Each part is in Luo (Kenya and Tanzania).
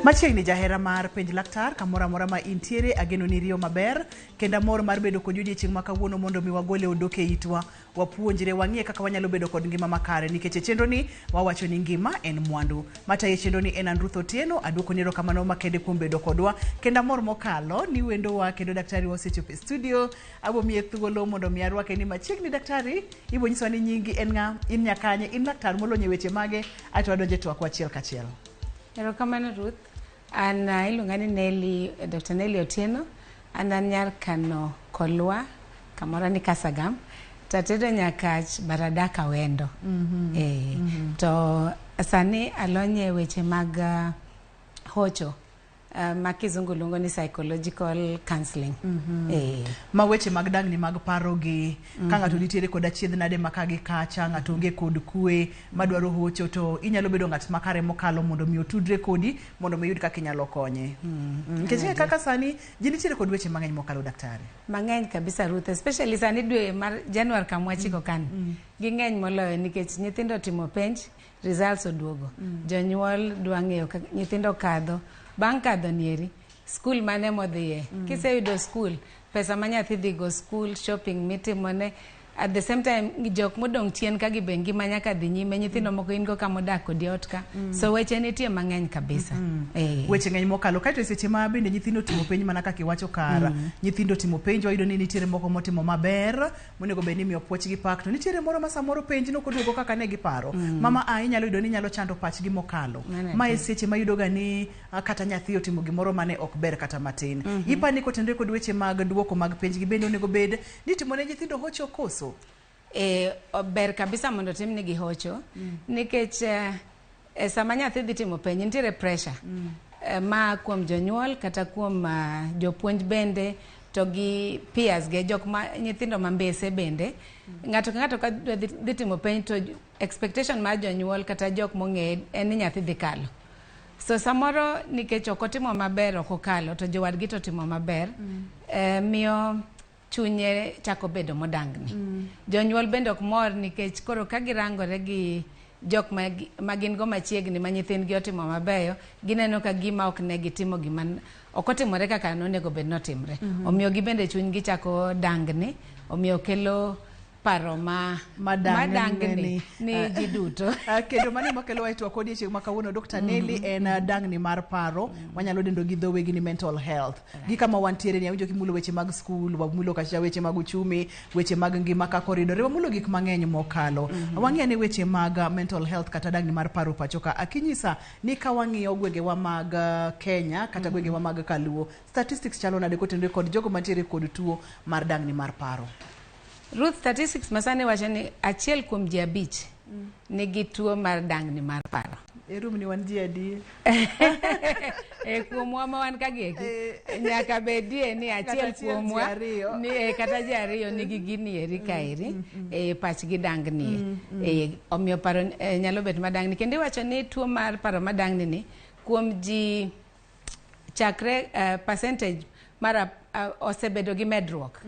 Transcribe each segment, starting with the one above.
Machiegni jahera mar Penj Laktar, kamoro amora ma intiere, ageno ni riyo maber kendo amor mar bedo kodi odiechieng' ma kawuono mondo mi wagole odok e itwa, wapuonjre, wang'iye kaka wanyalo bedo kod ngima makare nikech e chenro ni wawacho ni ngima en mwandu. Matayo e chenro ni en an Ruth Otieno, aduokoni erokamano makende kuom bedo kodwa kendo amor mokalo ni wendowa kendo daktari wa osechopo e studio. Abo miye thuolo mondo mi arwake ni machiegni. Daktari, ibo nyisowa ni nyingi en ng'a, in nyakanye, in laktar molony e weche mage, aeto wadonjo e twakwa achiel kachiel. Erokamano Ruth. An iluonga ni Nelly, Dr. Nelly Otieno. An nyar Kano Kolwa, kamoro ni Kasagam. Tatedo Nyakach but adak Awendo. To sani alony e weche mag hocho ma kizungu luongo ni psychological counseling. Ma weche mag dangni mag paro gi ka ng'ato nitiere kod achiedh nade ma ka gi kacha, ng'ato onge kod kwe madwaro hocho, to inyalo bedo ng'at makare mokalo mondo mi otudre kodi mondo mi oyud kaka inyalo konye. Nikech ing'e kaka sani ji nitiere kod weche mang'eny mokalo, daktari. Mang'eny kabisa Ruth, especially sani dwe mar Januar kama wachiko kani. Ging'eny moloyo nikech nyithindo otimo penj, results oduogo. Jonyuol dwa ng'eyo ka nyithindo kadho. Bang' kadho nieri, skul mane modhiye. Kiseyudo skul, pesa ma nyathi dhigo skul, shopping mitimone, at the same time jok modong' chien ka gi be ngima nyaka dhi nyime. Nyithindo moko in go kamodak kodi e ot ka. So weche nitie mang'eny kabisa. Weche ng'eny mokalo. Kaeto e seche ma bende nyithindo timo penj, mana kaka iwacho kara nyithindo timo penj, wayudo ni nitiere moko motimo maber monego bed ni imiyo puoch gi pak, to nitiere moro ma samoro penj nok oduogo kaka ne giparo. Mama a inyalo yudo ni nyalo chando pachgi mokalo. Mano Ma e seche ma iyudo ga ni kata nyathi otimo gimoro mane ok ber kata matin. Ipani kotenore kod weche mag duoko mag penj gi, bende onego bed ni itimo ne nyithindo hocho koso? E, ber kabisa mondo timnegi hocho nikech sama nyathi dhi timo penj nitiere pressure ma kuom jonyuol kata kuom jopuonj bende to gi peers ge, jok ma nyithindo ma mbese bende. Ng'ato ka ng'ato ka dwa dhi timo penj to expectation mar jonyuol kata jok mong'eye en ni nyathi dhi kalo. So samoro nikech ok otimo maber, ok okalo, to jowadgi to otimo maber, miyo chunye chako bedo modangni. Jonyuol bende ok mor nikech koro ka girangore gi jok ma gin go machiegni ma nyithindgi otimo mabeyo, gineno ka gima ok ne gitimo gima ok otimore kaka nonego bed notimre. Omiyo gibende chunygi chako dangni, omiyo kelo paro ma madangni madangni ni ji duto. Kendo mano ema kelo e twak odiechieng' ma kawuono, Dr. Nelly, en dangni mar paro, wanyalo dendo gi dho wegi ni mental health. Gi kama wantiere ni, awinjo kimulo weche mag skul, wamulo kacha weche mag uchumi, weche mag ngima kaka oridore, wamulo gik mang'eny mokalo. Wang'e ni weche mag mental health kata dangni mar paro pacho ka, akinyisa ni ka wang'iyo gwengewa mag Kenya kata gwengewa mag Kaluo, statistics chalo nade kotenore kod jogo mantiere kod tuo mar dangni mar paro? Ruth, statistics masani wacho ni achiel kuom ji abich nigi tuo mar dangni mar paro. E room ni wan ji adi? E kuomwa ma wan ka gieki, nyaka bedie ni achiel achiel ji kuomwa ariyo. Ni, kata ji ariyo nigi gini eri kaeri, pachgi dangni. Omiyo paro nyalo bet madangni. Kendo iwacho ni tuo mar paro madangni ni kuom ji chakre percentage mar osebedo gi medruok.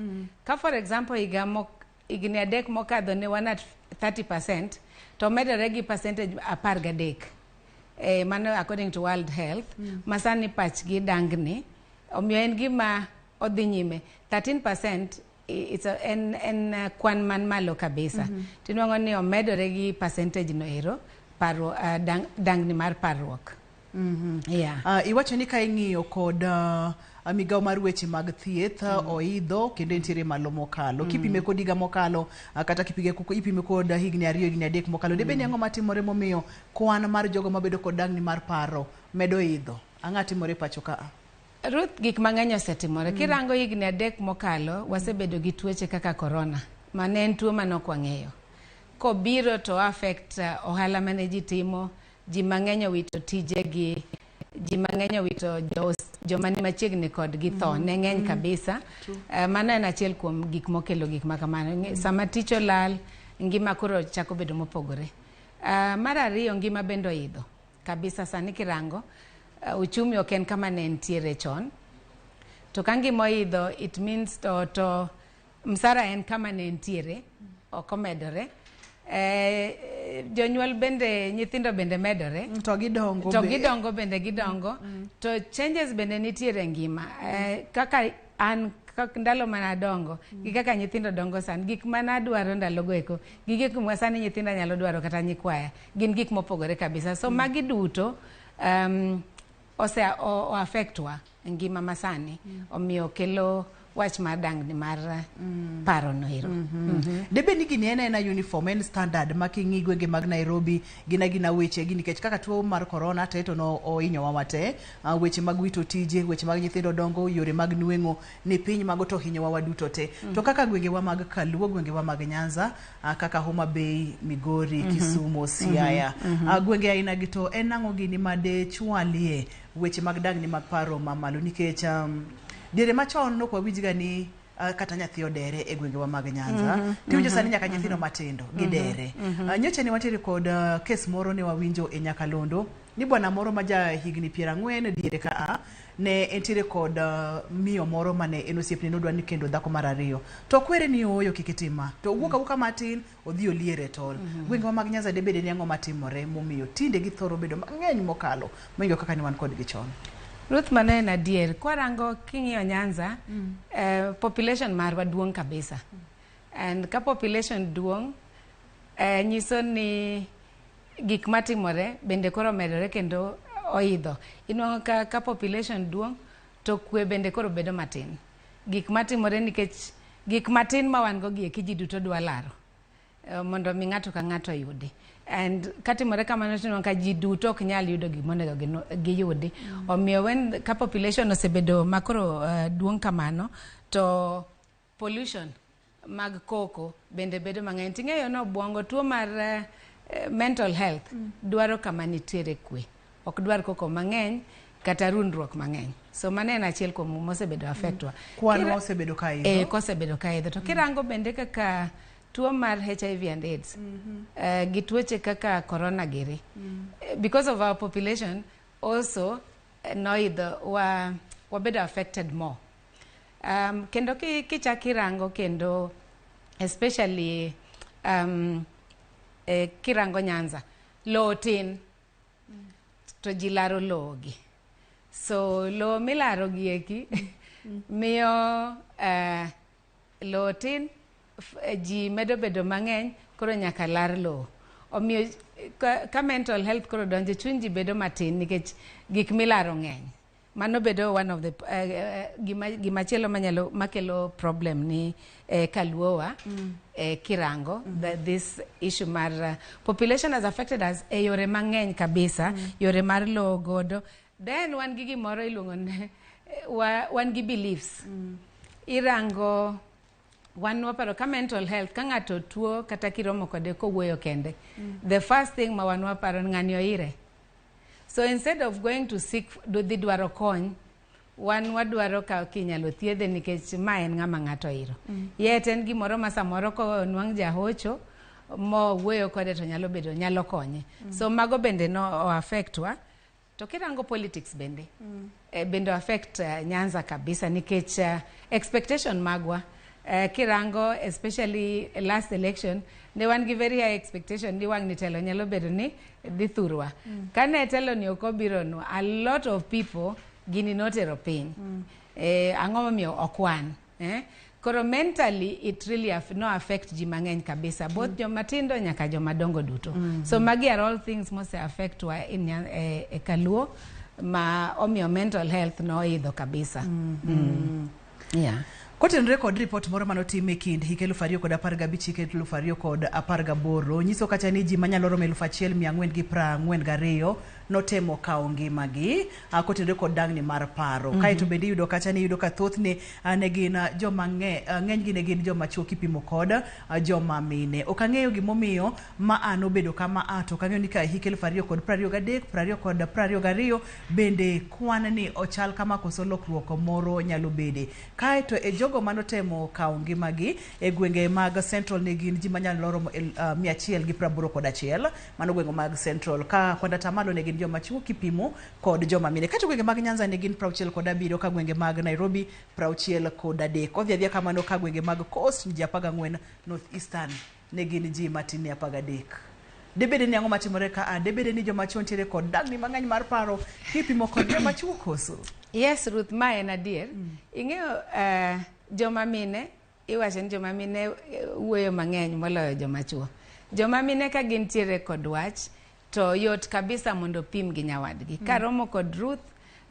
Ka for example higa mok, higni 3 mokadho ne wan at 30%, to medore gi percentage 13. Mano according to World Health, masani pachgi dangni, omiyo en gima odhi nyime. 13% en kwan man malo kabisa. Tinwang'o ni omedore gi percentage no ero, paro, dangni mar parruok. Yeah. Iwacho ni ka ing'iyo kod migawo mar weche mag thieth, oidho kendo entiere malo mokalo. Kipime kod higa mokalo, kata kipige ipime kod higni 2, higni 3 mokalo, debed ni ang'o matimore momiyo kwan mar jogo mabedo kod dangni mar paro medo idho? Ang'o timore pacho ka? Ruth, gik mang'eny osetimore. Kirango higni 3 mokalo, wasebedo gi tuoche kaka corona, ma ne en tuo mane ok wang'eyo. Kobiro to affect ohala mane ji timo, ji mang'eny owito tijegi, ji mang'eny owito joma ni machiegni kodgi tho, ne ng'eny kabisa. Mano en achiel kuom gik mokelo gik ma kamano. Sama tich olal, ngima koro chako bedo mopogore. Mar ariyo, ngima bende oidho kabisa. Sani kirango, uchumi ok en kama ne entiere chon. To ka ngima oidho, it means to msara en kama ne entiere, ok omedore. Jonyuol bende, nyithindo bende medore. To gidongo to be. Gidongo bende, gidongo to changes bende nitiere e ngima. Kaka an ndalo mana adongo gi kaka nyithindo dongo sani, gik mana adwaro ndalogo eko gi gik ma sani nyithinda nyalo dwaro kata nyikwaya gin gik mopogore kabisa. So magi duto ose o affect wa e ngima masani, omiyo kelo wach mar dangni mar paro no ero. Debed ni gini en aena uniform, en standard ma king'i gwenge mag Nairobi gin agina weche gi, nikech kaka tuo mar corona te to no ohinyowa wate, weche mag wito tije, weche mag nyithindo dongo, yore mag nweng'o ni piny, mago to ohinyowa waduto te. To kaka gwengewa mag Kaluo, gwengewa mag Nyanza, kaka Homa Bay, Migori, Kisumo, Siaya, gwenge aina gi, to en ang'o gini made chwalie weche mag dangni mag paro mamalo? Nikech diere machon nok wawinjga ni kata nyathi odere e gwengewa mag Nyanza. Tiwinjo sani nyaka nyithindo matindo gidere. Nyocha ne wantiere kod kes moro ne wawinjo e Nyakalondo ni bwana moro ma ja higni 40 diere ka a ne entiere kod miyo moro mane en osiepne, nodwa ni kendo dhako mar ariyo, to kwere ni ooyo, kik itim ma, to owuok awuoka matin odhi oliere tol. Gwengewa mag Nyanza debede ni ang'o matimore momiyo tinde githoro bedo mang'eny mokalo mohingo kaka ne wan kodgi chon? Ruth, mano en adier. Kwarango king'iyo Nyanza, population marwa duong' kabisa. And ka population duong', nyiso ni gik matimore bende koro medore kendo oidho. Inwang'o ka population duong', to kwe bende koro bedo matin. Gik matimore nikech gik matin ma wan go gi eki ji duto dwa laro mondo mi ng'ato ka ng'ato oyudi. And katimore kamano to inwang'o ka ji duto ok nyal yudo gimonego giyudi. Omiyo when ka population osebedo makoro duong' kamano, to pollution mag koko bende bedo mang'eny. Ting'eyo ni obwongo tuo mar mental health dwaro kama nitiere kwe. Ok dwar koko mang'eny kata rundruok mang'eny. So mano en achiel kuom mosebedo affect wa. Kwan ma osebedo ka idho. Kosebedo ka idho. To kirango bende kaka tuo mar HIV and AIDS gi tuoche kaka corona giri, because of our population also, noidho wa wabedo affected more. Kendo kichak irango kendo especially kirango Nyanza, lowo tin to ji laro lowo gi. So lowo milaro gi eki miyo lowo tin, ji medo bedo mang'eny, koro nyaka lar lowo. Omiyo ka mental health koro donjo, chuny ji bedo matin nikech gik milaro ng'eny. Mano bedo one of the gima, gimachielo manyalo makelo problem ni kaluowa kirango this issue mar population has affected us e yore mang'eny kabisa, yore mar lowo godo. Then wan gi gimoro iluongo ni wan gi beliefs. Irango wan waparo ka mental health, ka ng'ato tuo kata kiromo kode kowuoyo kende, the first thing ma wan waparo ni ng'ani oire. So instead of going to seek dhi dwaro kony, wan wadwaro ka kinyalo thiedhe nikech ma en ng'ama ng'ato oiro. Yet en gimoro ma samoro konwang' jahocho mowuoyo kode to nyalo bedo nyalo konye. So mago bende no o affect wa. To kirango politics bende, bende affect Nyanza kabisa nikech expectation magwa, kirango especially last election, ne wan gi very high expectation ni wang' ni telo nyalo bedo ni dhi thurwa. Kane telo ni ok obironwa, a lot of people gini notero piny. Ang'o momiyo ok wan? Eh? Koro mentally it really no affect ji mang'eny kabisa, both joma tindo nyaka joma dongo duto. So magi are all things mose affect wa in e Kaluo ma omiyo mental health noidho kabisa. Yeah. Kotenore kod ripot moro manotim e kind hik 2015 hik 2018 nyiso kacha ni ji manyalo romo 1442 notemo kawo ngimagi, kotenore kod dangni mar paro. Kaeto bende iyudo kacha ni iyudo ka thothne ne gin joma ng'enygi ne gin joma chuo kipimo kod joma mine. Ok ang'eyo gimomiyo ma a nobedo kama a, to ok ang'eyo ni ka hik 2023, 2022 bende kwan ni ochal kama koso lokruok moro nyalo bede. Kaeto e jogo manotemo kawo ngimagi e gwenge mag Central ne gin ji manyalo romo 181, mano gwenge mag Central, ka kwand atamalo ne gin joma chuo kipimo kod joma mine. Kato gwenge mag Nyanza ne gin 67, ka gwenge mag Nairobi 63. Odhi adhiya kamano ka gwenge mag Coast ji 14, North Eastern ne gin ji matin ne 13. Debede ni ang'o matimore ka a? Debede ni joma chuo nitiere kod dangni mang'eny mar paro kipimo kod joma chuo koso? Yes, Ruth, ma en adier. Ing'eyo joma mine, iwacho ni joma mine wuoyo mang'eny moloyo joma chuo. Joma mine ka gintiere kod wach, to yot kabisa mondo pim gi nyawadgi. Karomo kod Ruth,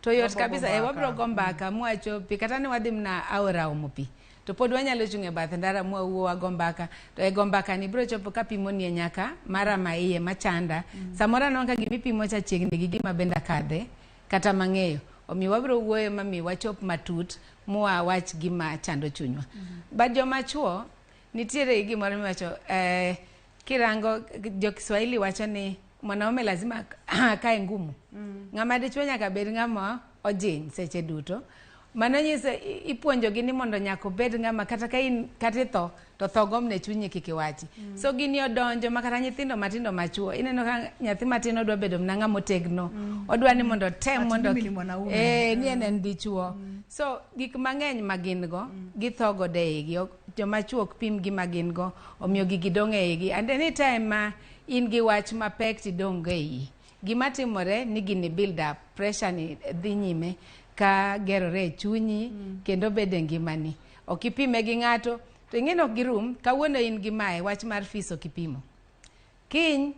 to yot Wabro kabisa go e wabro mbaka. go mbaka mwachopi kata ni wadhi mna aora omo pi to pod wanyalo chung' e bath ndara mwawuo wago mbaka to e go mbaka ni biro chopo kapimonie nyaka mara ma iye machanda. Samoro aneno ka gimipimo cha chiegni gi gima bende akadhe kata mang'eyo omiyo wabiro wuoyo mami wachop matut mwa wach gima chando chunywa. But joma chuo nitiere gimoro miwacho kirango jo Kiswahili wacho ni mwanaume lazima akae ngumu. Ng'ama dichuo nyaka bed ng'ama ojiny seche duto. Mano nyiso ipuonjogi ni mondo nyaka obed ng'ama kata ka in kata itho to tho gomne chunyi kik iwachi. So gini odonjo ma kata nyithindo matindo machuo ineno ka nyathi matin odwa bedo mana ng'ama otegno. Odwa ni mondo otem Ati mondo mimi ni mwanaume. Ni en dichuo. So gik mang'eny ma gin go githo godo e igi. Joma chuo ok pim gima gin go omiyo gigi dong' e igi. And anytime ma in gi wach mapek tidong' go e iyi. Gima timore ni gini build up, pressure ni dhi nyime ka gerore e chunyi kendo bedo e ngimani. Ok ipime gi ng'ato to ing'e ni ok girum, kawuono in gi mae wach mar fees ok ipimo. Kiny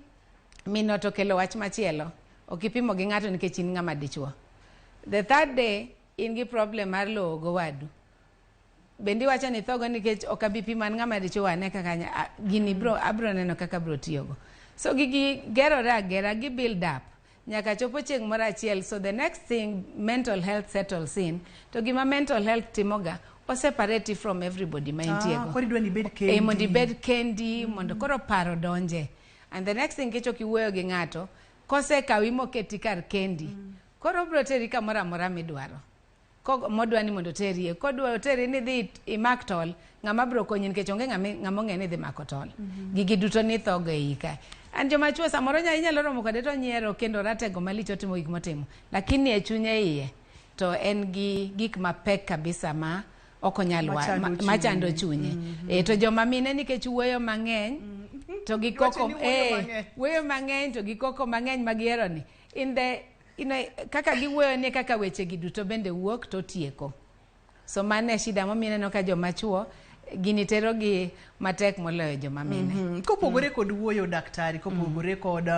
min ot okelo wach machielo, ok ipimo gi ng'ato nikech in ng'ama dichuo. The third day in gi problem mar lowo gowadu. Bende iwacho ni ithogo nikech ok abi pimo an ng'ama dichuo ane kaka gini bro abro neno kaka abro tiyogo. So gigi gerore agera gi build up nyaka chopo chieng' moro achiel. So the next thing mental health settles in to gima mental health timoga o separate from everybody ma intie go. Koro idwa ni ibed kendi. Mondo ibed kendi mondo koro paro donje. And the next thing kichok iwuoyo gi ng'ato kosekawi moketi kar kendi koro obiro teri kamoro amora midwaro. Modwa ni mondo oterie kodwa oteri ni dhi imak tol ng'ama biro konyi nikech onge ng'ama ong'e ni dhi mako tol. Gigi duto ni thogo e iyi ka. An joma chuo samoro inyalo romo kode to onyiero kendo ratego malich otimo gik motimo lakini e chunye iye to en gi gik mapek kabisa ma ok onyal machando chunye. To joma mine nikech wuoyo mang'eny to gi koko wuoyo mang'eny to gi koko mang'eny ma gihero ni in the you know, kaka giwuoyo ni kaka weche gi duto bende wuok to tieko. So mano e shida momiyo ineno ka joma chuo gini tero gi matek moloyo joma mine. Kopogore kod wuoyo daktari, kopogore kod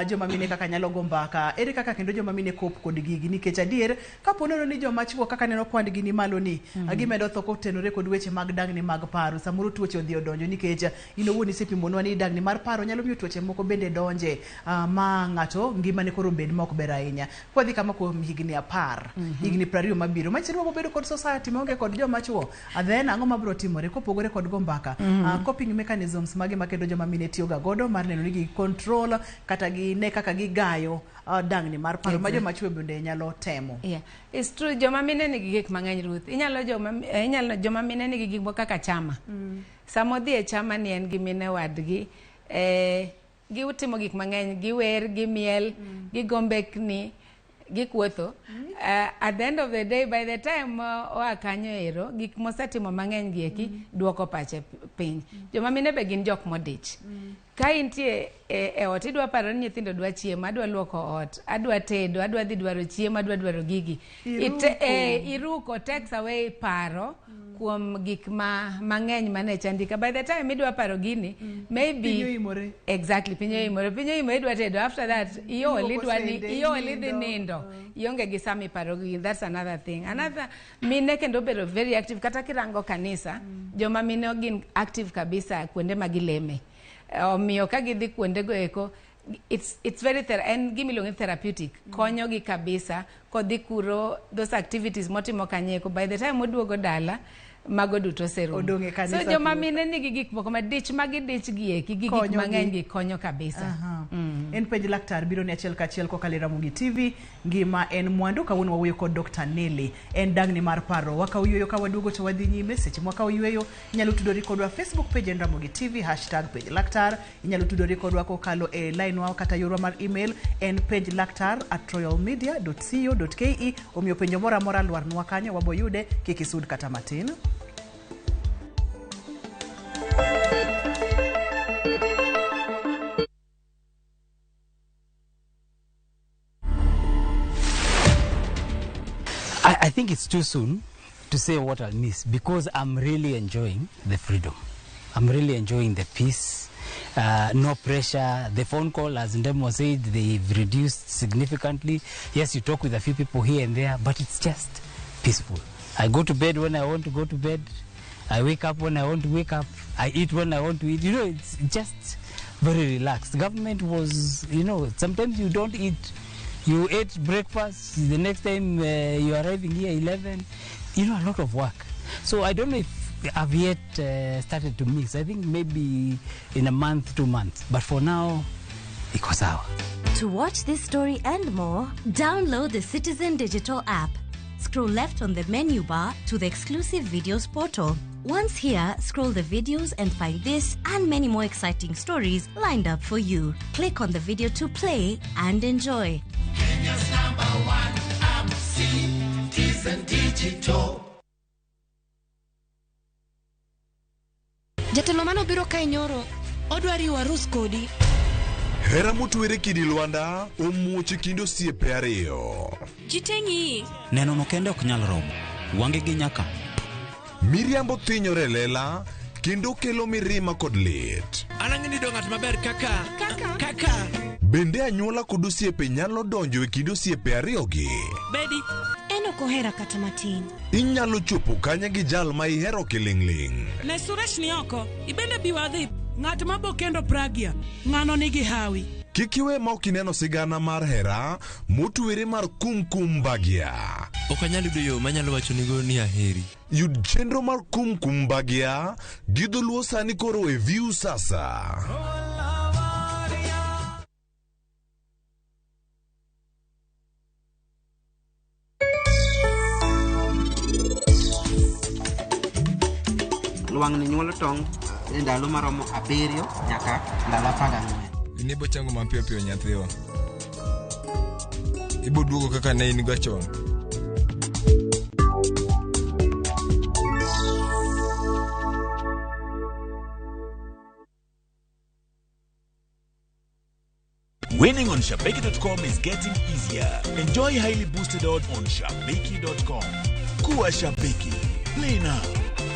joma mine kaka nyalo go mbaka, ere kaka kendo joma mine kop kod gigi nikech adier kapo nono ni joma chuo kaka neno kwand gi ni malo ni gimedo tho kotenore kod weche mag dangni mag paro, samoro tuoche odhi odonjo nikech in owuon isepimonwa ni dangni mar paro nyalo miyo tuoche moko bende donje ma ng'ato ngimane koro bed ma ok ber ahinya. Kwadhi kama kuom higni 10, higni 20 mabiro, manyiso ni wabiro bedo kod society maonge kod joma chuo. Then ang'o mabiro timore kopogore kod go mbaka? Coping mechanisms mage ma kendo joma mine tiyoga godo mar neno ni gi control kata gi ne kaka gigayo dangni mar paro ma joma chuo bende nyalo temo. Yeah. It's true joma mine nigi gik mang'eny Ruth. Inyalo joma mine nigi gik moko kaka chama. Sama odhi e chama ni en gi mine wadgi, gitimo gik mang'eny, giwer, gimiel, gigo mbekni, gikuotho. At the end of the day, by the time oa kanyo ero, gik mosetimo mang'eny gi eki duoko pache piny. Joma mine be gin jok modich. Ka intie e ot idwa paro ni nyithindo dwa chiemo, adwa luoko ot, adwa tedo, adwa dhi dwaro chiemo, adwa dwaro gigi. Iruko takes away paro kuom gik mang'eny mane chandika. By the time idwa paro gini, maybe piny oimore. Exactly, piny oimore. Piny oimore idwa tedo. After that, iol idwa ni iol idhi nindo. Ionge gi sama iparo gigi. That's another thing. Another mine kendo bedo very active kata kirango kanisa, joma mine gin active kabisa kuonde ma gileme. Omiyo ka gidhi kuonde go eko it's very en gima iluongo ni therapeutic. Konyo gi kabisa kodhi kuro those activities motimo kanyeko by the time oduogo dala mago duto oserumo. So joma mine nigi gik moko madich magidich gi eki gi gik mang'eny gi konyo kabisa. En penj laktar biro ni achiel kachiel kokalo e Ramogi TV. Ngima en mwandu. Kawuono wawuoyo kod Dr. Nelly. En dangni mar paro. Wakawo yweyo ka waduogo to wadhi nyime. Seche mwakawo yweyo inyalo tudori kodwa Facebook page en Ramogi TV #penj laktar. Inyalo tudori kodwa kokalo e line wa kata yorwa mar email en penjlaktar@royalmedia.co.ke. Omiyo penjo moro amora lwarnwa kanyo waboyude, kik isud kata matin. I think it's too soon to say what I'll miss because I'm really enjoying the freedom. I'm really enjoying the peace. No pressure. The phone call, as Ndemo said, they've reduced significantly. Yes, you talk with a few people here and there, but it's just peaceful. I go to bed when I want to go to bed. I wake up when I want to wake up. I eat when I want to eat. You know, it's just very relaxed. Government was, you know, sometimes you don't eat. You ate breakfast, the next time you're arriving here 11. You know, a lot of work. So I don't know if I've yet started to mix. I think maybe in a month, 2 months. But for now, iko sawa. To watch this story and more, download the Citizen Digital app. Scroll left on the menu bar to the exclusive videos portal. Once here, scroll the videos and find this and many more exciting stories lined up for you. Click on the video to play and enjoy. Kenya's #1 app, Citizen Digital. Jatelo mano biro kae nyoro, odwa riwo arus kodi. Hera motwere kidi Lwanda omuoch e kind osiepe ariyo. Ji te ng'iyi. Neno no kende ok nyal romo. Wange gi nyaka. Miriambo thinyore e lela kendo kelo mirima kod lit. An ang'e ni ng'at maber kaka kaka. Bende anyuola kod osiepe nyalo donjo e kind osiepe ariyogi. Bedi. En ok ohera kata matin. Inyalo chopo kanye gi jal ma ihero kiling'ling'. Ne Suresh ni oko, ibende bi wadhi. Ng'at ma bo kendo Pragya, ng'ano nigi hawi. Kik iwe ma ok ineno sigana mar hera motwere mar Kumkum Bhagya. Ok anyal yudo yo manyalo wachonigo ni aheri. Yud chenro mar Kumkum Bhagya gi dholuo sani koro e View Sasa. Lwang'ni nyuolo tong' e ndalo maromo 7 nyaka ndalo 14. In ibo chango mapiyo piyo nyathiwa. Ibo duogo kaka ne in go chon. Winning on Shabiki.com is getting easier. Enjoy highly boosted odds on Shabiki.com. Kuwa Shabiki. Play now.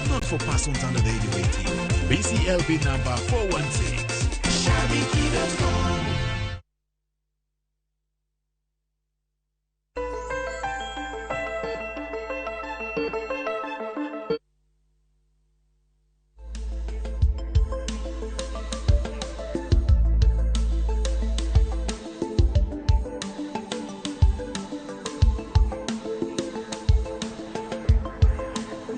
Not for persons under the age of 18. BCLB number 416. Shabiki.com.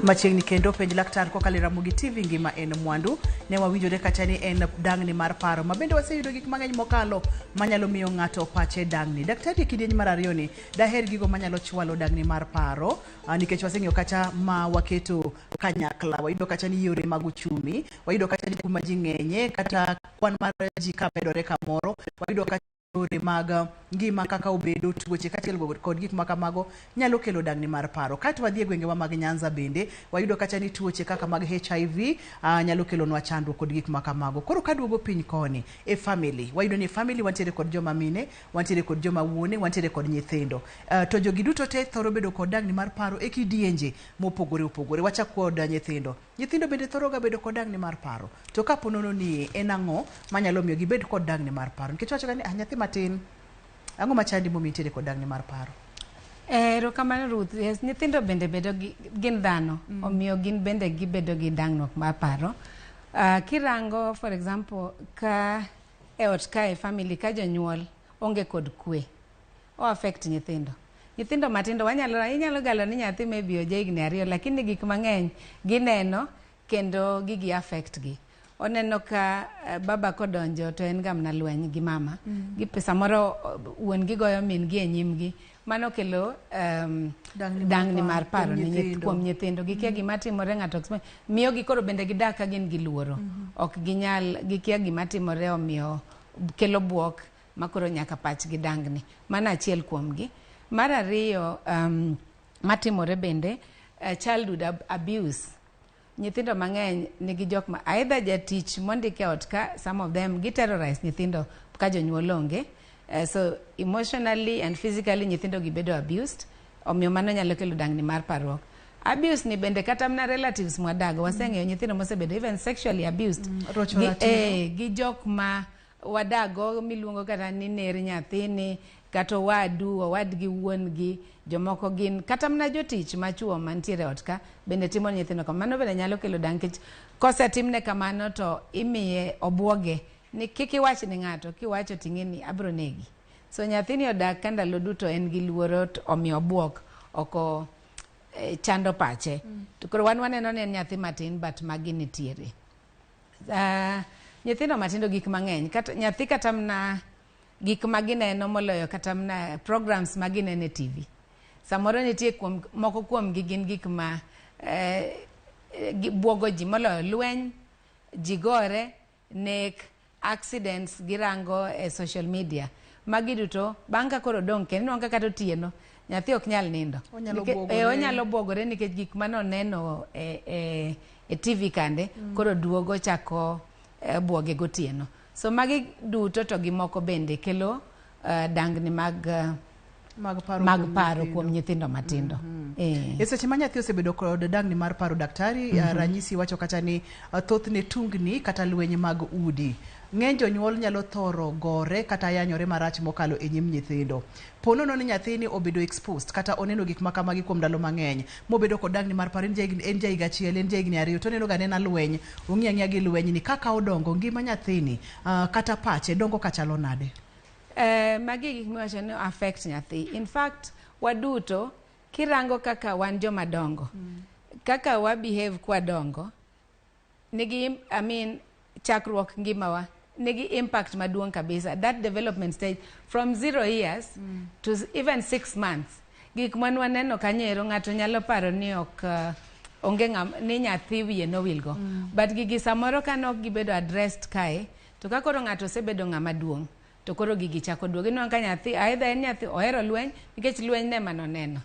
Machiegni kendo penj laktar kokalo e Ramogi TV ngima en mwandu. Ne wawinjore kacha ni en dang'ni mar paro ma bende waseyudo gik mang'eny mokalo manyalo miyo ng'ato pache dang'ni. Daktari, e kidieny mar ariyo ni daher gigo manyalo chwalo dang'ni mar paro nikech waseng'iyo kacha ma waketo kanyakla, wayudo kacha ni yore mag uchumi, wayudo kacha ni kuma ji ng'enye kata kwan mar ji kamedore kamoro, wayudo kacha yore mag ngima kaka obedo, tuoche kaachiel kod gik makamago nyalo kelo dang'ni mar paro. Kaeto wadhi e gwengewa mag Nyanza bende wayudo kacha ni tuoche kaka mag HIV nyalo kelonwa chandruok kod gik makamago. Koro kaduogo piny koni e family, wayudo ni e family wantiere kod joma mine, wantiere kod joma wuone, wantiere kod nyithindo. To jogi duto te thoro bedo kod dang'ni mar paro e kidienje mopogore opogore. Wachak kod nyithindo. Nyithindo bende thoro ga bedo kod dang'ni mar paro. To kapo nono ni en ang'o manyalo miyo gibed kod dang'ni mar paro? Nikech wacho ga ni nyathi matin, ang'o machandi momiyo intiere kod dang'ni mar paro? Erokamano Ruth. Yes, nyithindo bende bedo gi, gin dhano, omiyo gin bende gibedo gi dang'ruok mar paro. Kirango for example ka e ot ka e family ka jonyuol onge kod kwe, o affect nyithindo. Nyithindo matindo wanyalo inyalo galo ni nyathi maybe oja higni 2, lakini gik mang'eny gineno kendo gigi affect gi. Oneno ka baba kodonjo to en ga mana lweny gi mama. Gi samoro wuon gi goyo min gi e nyimgi. Mano kelo dang'ni mar paro kuom nyithindo. Gikia gima timore, ng'ato ok miyo gi koro bende gidak ka gin gi luoro. Ok ginyal, gikia gima timore, omiyo kelo buok makoro nyaka pachgi dang'ni. Mano achiel kuomgi. Mar ariyo matimore bende childhood abuse. Nyithindo mang'eny nigi jok ma either jatich mondike ot ka, some of them gi terrorize nyithindo ka jonyuol onge. So emotionally and physically nyithindo gi bedo abused. Omiyo mano nyalo kelo dangni mar parruok. Abuse ni bende kata mana relatives mwadago, waseng'eyo nyithindo mosebedo even sexually abused Rocho gi, ratiro. gi jok ma wadago miluongo kata ni ner nyathini kata owadu, owadgi wuon gi, jomoko gin kata mana jotich machuo mantiere e ot ka bende timo ne nyithindo kamano. Mano bende nyalo kelo dang nikech kosetimne kamano to imiye obuoge ni kik iwach ne ng'ato, kiwacho ting'e ni abro negi. So nyathini odak ka ndalo duto en gi luoro to omiyo obuok oko chando pache. To koro wan waneno ni en nyathi matin, but magi nitiere. Nyithindo matindo gik mang'eny kata nyathi kata mana gik ma gineno moloyo kata mana programs ma gineno e TV. Samoro nitie kuom moko kuom gi gin gik ma buogo ji moloyo lweny, ji gore, nek, accidents girango e social media. Magi duto bang' ka koro odong' kendo inwang'o ka kata otieno nyathi ok nyal nindo. Onyalo buogore. Onyalo buogore nikech gik manoneno e TV kande koro duogo chako buoge gotieno. So magi duto to gi moko bende kelo dangni mag paro mag kuom paro nyithindo. Kuom nyithindo matindo. E seche ma nyathi osebedo kod dangni mar paro, daktari, ranyisi wacho kata ni thothne tungni kata lweny mag udi. Ng'eny jonyuol nyalo thoro gore kata yanyore marach mokalo e nyim nyithindo. Po nono ni nyathini obedo exposed kata oneno gik ma kamagi kuom ndalo mang'eny mobedo kod dangni mar paro, en jahiga 1, en jahigni 2, to oneno ga anena lweny, ong'iyo ang'iya gi lweny ni kaka odongo ngima nyathini kata pache dongo kachalo nade? Magi gik miwacho ni affect nyathi. In fact, waduto kirango kaka wan joma dongo, kaka wa behave kwadongo, nigi, I mean, chakruok ngimawa nigi impact maduong' kabisa. That development stage from 0 years to even 6 months. Gik man waneno kanyo ero ng'ato nyalo paro ni ok onge ng'am, ni nyathi wiye nowilgo. But gigi samoro ka nok gibedo addressed kae, to ka koro ng'ato osebedo ng'ama duong', to koro gigi chako duogo. Inwang'o ka nyathi, either en nyathi ohero lweny, nikech lweny ne manoneno.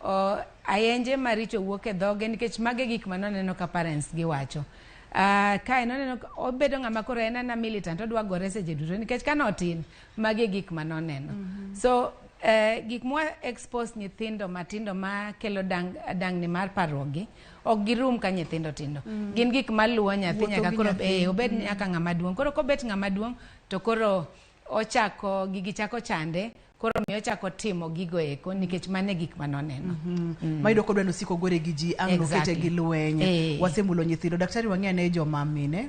O, ayenje maricho wuok e dhoge nikech mage gik manoneno ka parents gi wacho. Kae noneno obedo ng'ama koro en ana militant, odwa gore seche duto nikech ka notin mage gik manoneno. So gik mwa expose nyithindo matindo ma kelo dangni mar parruok gi ok girum ka nyithindo tindo. Gin gik maluwo nyathi Wuotho nyaka gi koro nyathi. obed nyaka ng'ama duong'. Koro kobet ng'ama duong' to koro ochako gigi chako chande, koro miyo ochako timo gigo eko nikech mano e gik manoneno. Mayudo kodwa nosiko gore gi ji ang' nokete gi lweny. Wasemulo nyithindo, daktari, wang'e ane joma mine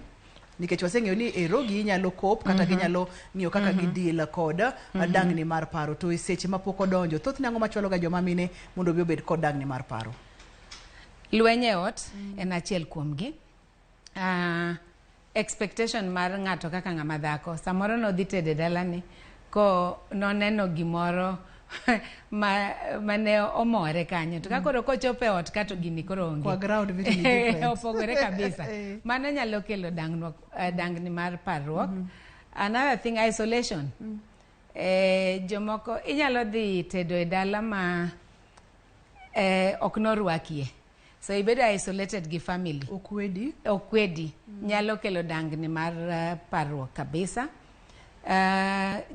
nikech waseng'eyo ni ero ginyalo cope kata ginyalo ng'iyo kaka gideal kod dangni mar paro, to e seche mapok odonjo, thothne ang'o machwalo ga joma mine mondo obi obed kod dangni mar paro? Lweny e ot en achiel kuomgi. Expectation mar ng'ato kaka ng'ama dhako, samoro nodhi tedo e dalani ko noneno gimoro ma mane omore kanyo, to ka koro kochopo e ot ka to gini koro onge. Kwa ground vitu ni different. Opogore kabisa. Mano nyalo kelo dangruok, dangni mar parruok. Another thing, isolation. Jomoko inyalo dhi tedo e dala ma ok norwakie, so ibedo isolated gi family. Okwedi. Okwedi nyalo kelo dangni mar parruok kabisa.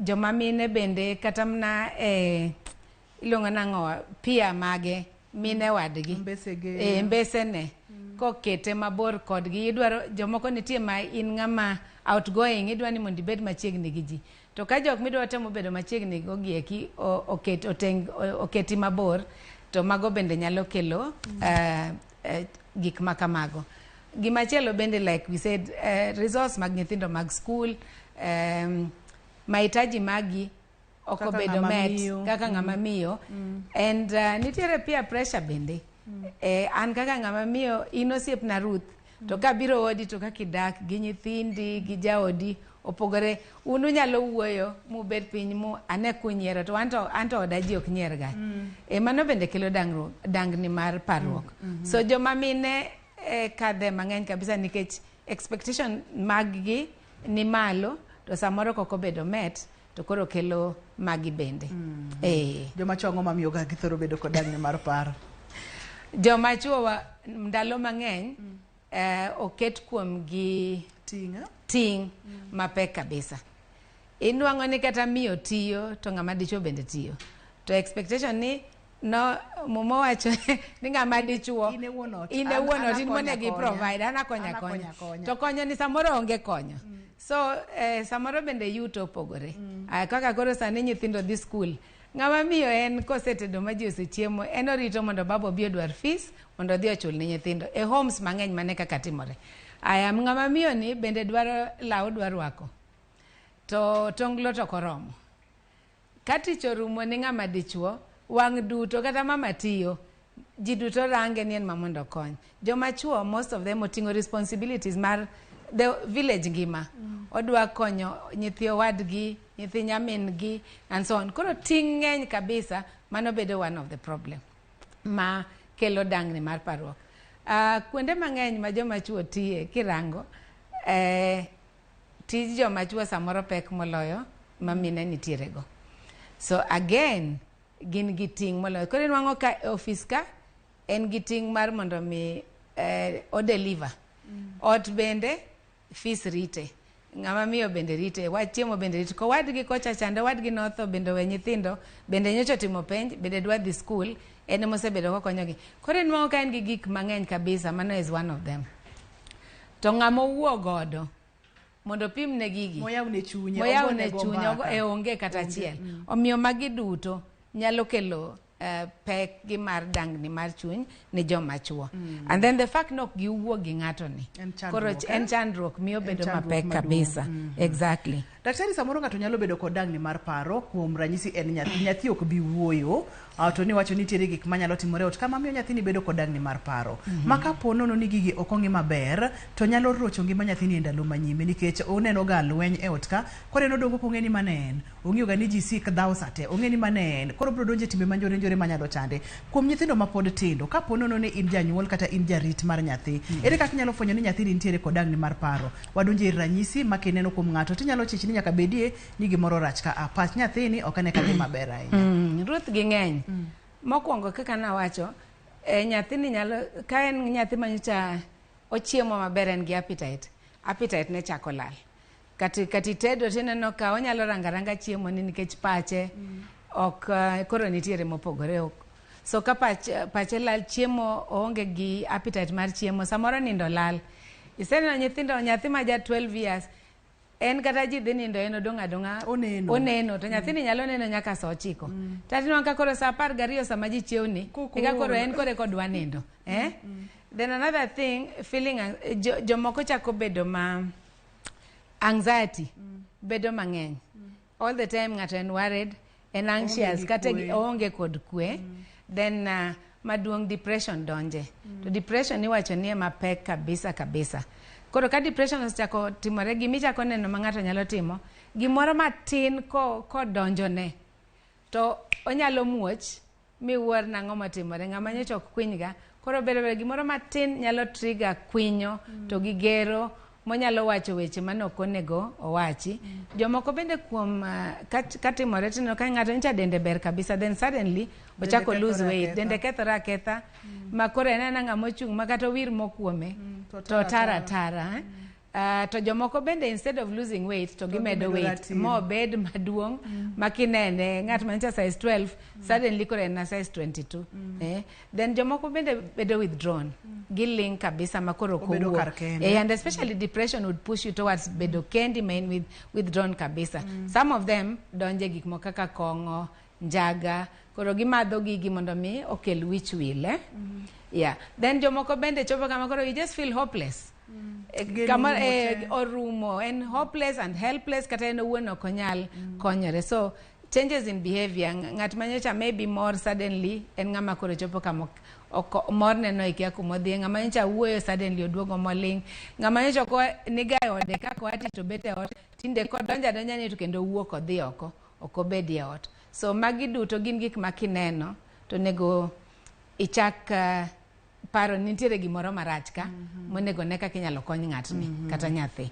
Joma mine bende kata mana iluongo nang'o, pia mage mine wadgi. Mbesege. Mbesene kokete mabor kodgi, idwaro jomoko nitie ma in ng'ama outgoing, idwa ni mondo ibed machiegni gi ji, to ka jok midwa temo bedo machiegni go gieki oket oteng, oketi mabor, to mago bende nyalo kelo gik ma kamago. Gimachielo bende, like we said, resource mag nyithindo mag school, mahitaji magi ok Kaka obedo ng'ama met miyo. kaka ng'ama miyo. And nitiere peer pressure bende. An kaka ng'ama miyo, in osiepna Ruth, to kabiro odi to kaka idak gi nyithindi gi jaodi opogore. Un unyalo wuoyo mubed piny mu ane kunyiero, to anto anto oda ji ok nyier ga. Mano bende kelo dangruok, dangni mar parruok. So joma mine kadhe mang'eny kabisa nikech expectation mag gi ni malo, to samoro kok obedo met to koro kelo magi bende. Joma chuo ang'o mamiyo ga githoro bedo kod dangni mar paro? Joma chuo ndalo mang'eny oket kuom gi ting', eh? Ting' mapek kabisa. Inwang'o ni kata miyo tiyo to ng'ama dichuo bende tiyo, to expectation ni no Muma wacho ni ng'ama dichuo In e wuon ot. in e An- wuon an ot in akonya monego akonya. i-provide an akonya An akonya akonya akonya. to konyo ni samoro onge konyo so samoro bende yuto opogore. Kaka koro sani nyithindo dhi skul, ng'ama miyo en kosetedo ma ji osechiemo, en orito mondo baba obi odwar fees mondo odhi ochul ne nyithindo. E homes mang'eny mane kaka timore. Aya, ng'ama miyo ni bende dwaro law, dwa rwako to tonglo to ok oromo. Ka tich orumo ni ng'ama dichuo, wang' duto kata mama tiyo, ji duto range ni en ma mondo okony. Joma chuo, most of them oting'o responsibilities mar the village ngima. Odwa konyo nyithi owadgi, nyithi nyamin-gi and so on. Koro ting' ng'eny kabisa, mano bedo one of the problem ma kelo dangni mar parruok. Kuonde mang'eny ma joma chuo tiye kirango, tij joma chuo samoro pek moloyo ma mine nitiere go. So again, gin gi ting' moloyo. Koro inwang'o ka e ofis ka en gi ting' mar mondo mi o deliver. Ot bende fees rite. Ng'ama miyo bende rite, wach chiemo bende rite. Kowadgi kocha chande, owadgi notho bende owe nyithindo, bende nyocha otimo penj, bende dwa dhi skul, en emosebedo kokonyogi. Koro inwang'o ka en gi gik mang'eny kabisa, mano is one of them. To ng'ama owuo godo mondo opim ne gigi Moyawne chunye, moyawne ogone go chunye, mbaka. e onge kata achiel. Omiyo magi duto nyalo kelo pek gi mar dangni mar chuny ne joma chuo. And then the fact ni ok giwuo gi ng'ato ni. En Koro chandruok, en eh? chandruok miyo En bedo chandruok mapek maduong'. kabisa. Exactly. Daktari, samoro ng'ato nyalo bedo kod dangni mar paro, kuom ranyisi en nyathi, nyathi ok bi wuoyo, to niwacho ni nitiere gik manyalo timore e ot kama miyo nyathini bedo kod dangni mar paro. Ma kapo nono ni gigi ok ong'i maber, to nyalo rocho ngima nyathini e ndalo manyime, nikech oneno ga lweny e ot ka, koro en odongo kong'e ni mane en, ong'eyo ga ni ji sik dhawo sate, ong'e ni mane en, koro biro donjo e timbe manjore njore manyalo chande. Kuom nyithindo mapod tindo, kapo nono ni in janyuol kata in jarit mar nyathi, ere kaka inyalo fwenyo ni nyathini nitiere kod dangni mar paro? Wadonjo e ranyisi ma kineno kuom ng'ato tinyalo chich ni nyaka bedie ni gimoro rach ka a pach nyathini ok ane ka dhi maber ahinya. Ruth gi ng'eny. Mokwongo kaka nawacho, nyathini nyalo, ka en nyathi manyocha ochiemo maber en gi appetite, appetite ne chako lal. Kati, kati tedo tineno ka onyalo rango aranga chiemo ni nikech pache ok koro nitiere mopogore ok. So ka pache lal, chiemo oonge gi appetite mar chiemo, samoro nindo lal. Iseneno nyithindo, nyathi ma ja 12 years, en kata ji dhi nindo en odong' adong'a Oneno. oneno to nyathini nyalo neno nyaka saa 9. Tatinwang'o ka koro saa 12 sama ji chiewni, Koko eka koro ool. en koro eka odwa nindo. Eh? Then another thing, feeling jomoko chako bedo ma anxiety bedo mang'eny. All the time ng'ato en worried, en anxious, gi kata kwe. oonge kod kwe. Then maduong' depression donje. To depression iwacho ni ema pek kabisa kabisa. Koro ka depression osechako timore, gimichako neno ma ng'ato nyalo timo, gimoro matin kodonjone, to onyalo muoch miwuor nang'o motimore. Ng'ama nyocha ok kwinyga, koro bedo bedo gimoro matin nyalo trigger kwinyo to gi gero monyalo wacho weche mane ok onego owachi. Jomoko bende kuom katimore tineno ka ng'ato nyocha dende ber kabisa, then suddenly ochako lose kethore weight, aketha. dende kethore aketha, ma koro en aena ng'ama ochung' ma kata owir mo kuome to to tara tara tara, eh? To jomoko bende instead of losing weight to gimedo gimedo weight ratil. mobed maduong' ma kinene ng'at mancha size 12 suddenly koro en na size 22. Then jomoko bende bedo withdrawn, giling kabisa ma koro ok Obedo owuo. kar kende. And especially depression would push you towards bedo kendi ma in withdrawn kabisa. Some of them donje gik moko kaka kong'o, njaga, koro gimadho gigi mondo mi okel wich wil, eh? Yeah. Then jomoko bende chopo kama koro you just feel hopeless. Geno Kama orumo te. orumo, en hopeless and helpless, kata en owuon ok onyal konyore. So changes in behavior, ng'at manyocha maybe more suddenly en ng'ama koro chopo kama ok mor neno ikia kumodhiye, ng'ama nyocha wuoyo suddenly oduogo moling', ng'ama nyocha ok niga e ode kaka oa tich to bet e ot, tinde kodonjo adonja ni to kendo owuok odhi oko, ok obedi e ot. So magi duto gin gik ma kineno to onego ichak paro ni nitiere gimoro marach ka monego ne kaka inyalo kony ng'atni kata nyathi.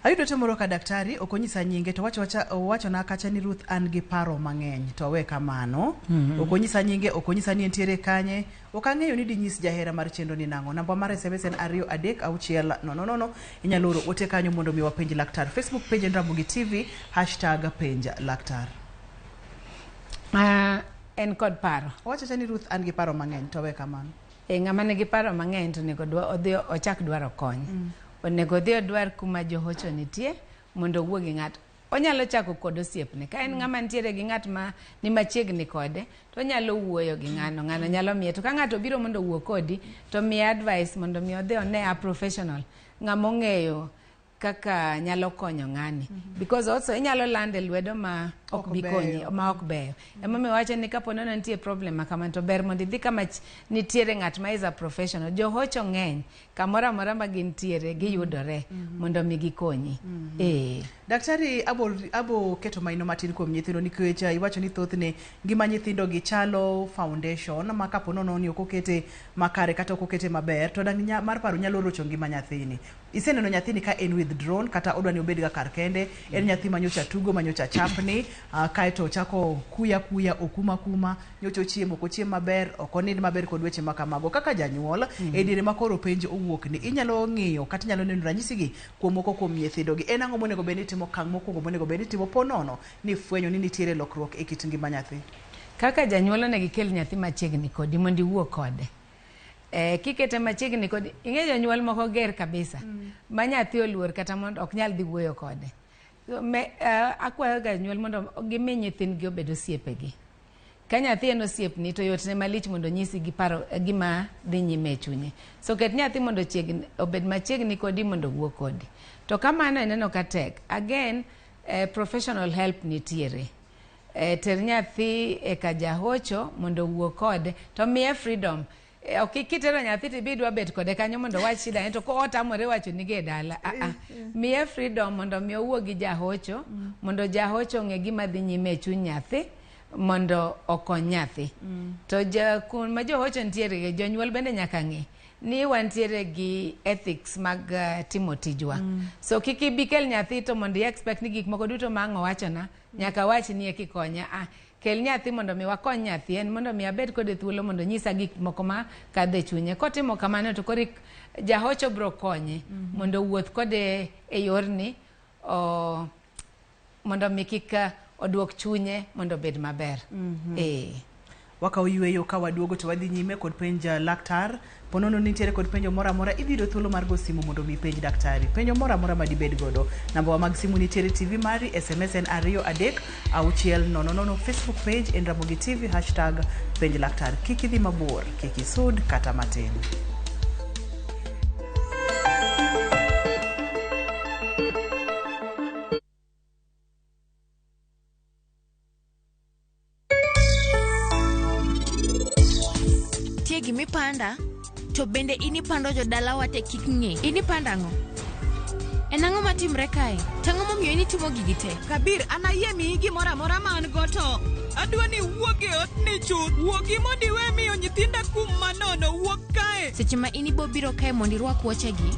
Ayudo ote moro ka daktari ok onyisa nyinge to owachona kacha ni Ruth an gi paro mang'eny to awe kamano. Ok onyisa nyinge, ok onyisa ni entiere kanye, ok ang'eyo ni dinyis jahera mar chenro ni nang'o. Namba mar SMS en 236 000. Inyalo oro ote kanyo mondo mi wapenj laktar. Facebook page en Ramogi TV, hashtag penj laktar. en kod paro. Owacho ni Ruth an gi paro mang'eny to we kamano. E ng'ama nigi paro mang'eny to onego odhi ochak dwaro kony. Onego odhi odwar kuma johocho nitie mondo owuo gi ng'ato. Onyalo chako kod osiepne. Ka en ng'ama nitiere gi ng'at ma ni machiegni kode, to onyalo wuoyo gi ng'ano. Ng'ano nyalo miye. To ka ng'ato obiro mondo owuo kodi, to miye advice mondo mi odhi one a professional. Ng'ama ong'eyo kaka nyalo konyo ng'ani. Because also inyalo lande lwedo ma ok bi konyi, ma ok beyo. Emomiyo wacho ni kapo nono nitie problem ma kamano to ber mondo idhi kama nitiere ng'at ma is a professional. Johocho ng'eny, kamoro amora ma gintiere giyudore mondo mi gikonyi. Daktari abo keto maino matin kuom nyithindo nikech iwacho ni thothne ngima nyithindo gi chalo foundation ma kapo nono ni ok okete makare kata ok okete maber to dang' mar paro nyalo rocho ngima nyathini. Iseneno nyathini ka en withdrawn kata odwa ni obed ga kar kende, en nyathi manyocha tugo manyocha chapni, kaeto ochako kuya kuya okuma kuma, nyocha ochiemo ok ochiem maber, ok onind maber kod weche ma kamago. Kaka janyuol e diere ma koro penj owuok ni inyalo ng'iyo kata inyalo neno ranyisi gi kuom moko kuom nyithindo gi. En ang'o monego bed ni itimo, okang' mokwongo monego bed ni itimo po nono ni fwenyo ni nitiere lokruok e kit ngima nyathi? Kaka janyuol onego ikel nyathi machiegni kodi mondo iwuo kode. Kikete machiegni kodi, ing'e jonyuol moko ger kabisa ma nyathi oluor kata mondo ok nyal dhi wuoyo kode. Akwayo ga jonyuol mondo gimi nyithindgi obed osiepegi. Ka nyathi en osiepni to yotne malich mondo onyisi gi paro gima dhi nyime e chunye. So ket nyathi mondo obed machiegni kodi mondo owuo kodi. To kamano ineno ka tek. Again, professional help nitiere. Ter nyathi e ka jahocho mondo owuo kode to miye freedom. Ok kitero nyathi to ibidwa bet kode kanyo mondo owach shida ne to ko otamore wacho ni e dala. Miye freedom mondo mi owuo gi jahocho, mondo jahocho ong'e gima dhi nyime e chuny nyathi mondo okony nyathi. To kuma johocho nitiere, jonyuol bende nyaka ng'e ni wantiere gi ethics mag timo tijwa. So kik ibi kel nyathi to mondo i expect ni gik moko duto ma ang' owachona nyaka wach ni eki konya. Kel nyathi mondo mi wakony nyathi, en mondo mi abed kode thuolo mondo nyisa gik moko ma kadho e chunye. Kotimo kamano to koro jahocho bro konye mondo owuoth kode e yorni mondo mi kik oduok chunye mondo obed maber. Wakawo yweyo ka waduogo to wadhi nyime kod penj laktar. Ponono nitiere kod penjo moro amora, idhi yudo thuolo mar go simu mondo mi ipenj daktari penjo moro amora madibed godo. Namba wa mag simu nitiere TV mari, SMS en 2 3 6 0 0, Facebook page en Ramogi TV, hashtag penj laktar. Kik idhi mabor, kik isud kata matin. Gimipanda to bende inipando jodalawa te kik ng'e. Inipanda ang'o? En ang'o matimre kae? Tang'o momiyo initimo gigi te? Kabir, an ayie miyi gimoro amora ma an go to adwa ni iwuog e otni chuth. Wuogi mondo iwe miyo nyithinda kum manono. Wuog kae. Seche ma in ibo biro kae mondo irwak wuochegi,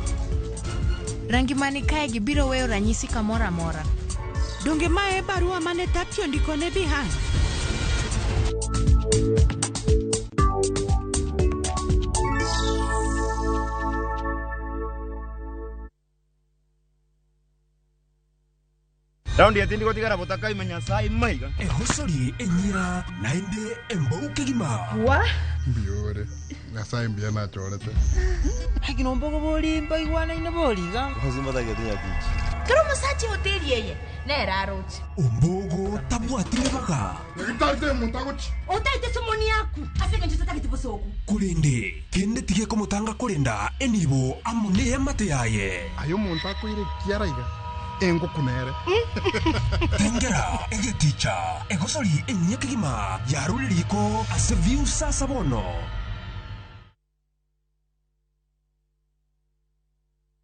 rangi mani kae gi biro weyo ranyisi kamoro amora. Donge mae e barua mane Tati ondiko ne Bihan? Raundi ya tindi gotigara botaka imenya sai maiga. Ehosori enyira naende embouke gima. Wa? Mbiore. Nyasaye mbia nachorete. Hakino mbogo boli mbaigwana ina boliga. Hozimba getinya kichi. Kero musachi hoteli yeye. Nera arochi. Ombogo tabwatire baga. Ngitarite mutagochi. Otaite somoni yaku. Asenge nchitata kitibosoku. Kurinde kende tige komutanga kurinda enibo amune amate yaye. Ayo muntu akwire kiaraiga. Engo kunere. Tengera egeticha egosori enyekigima yaruririko ase view sasa bono.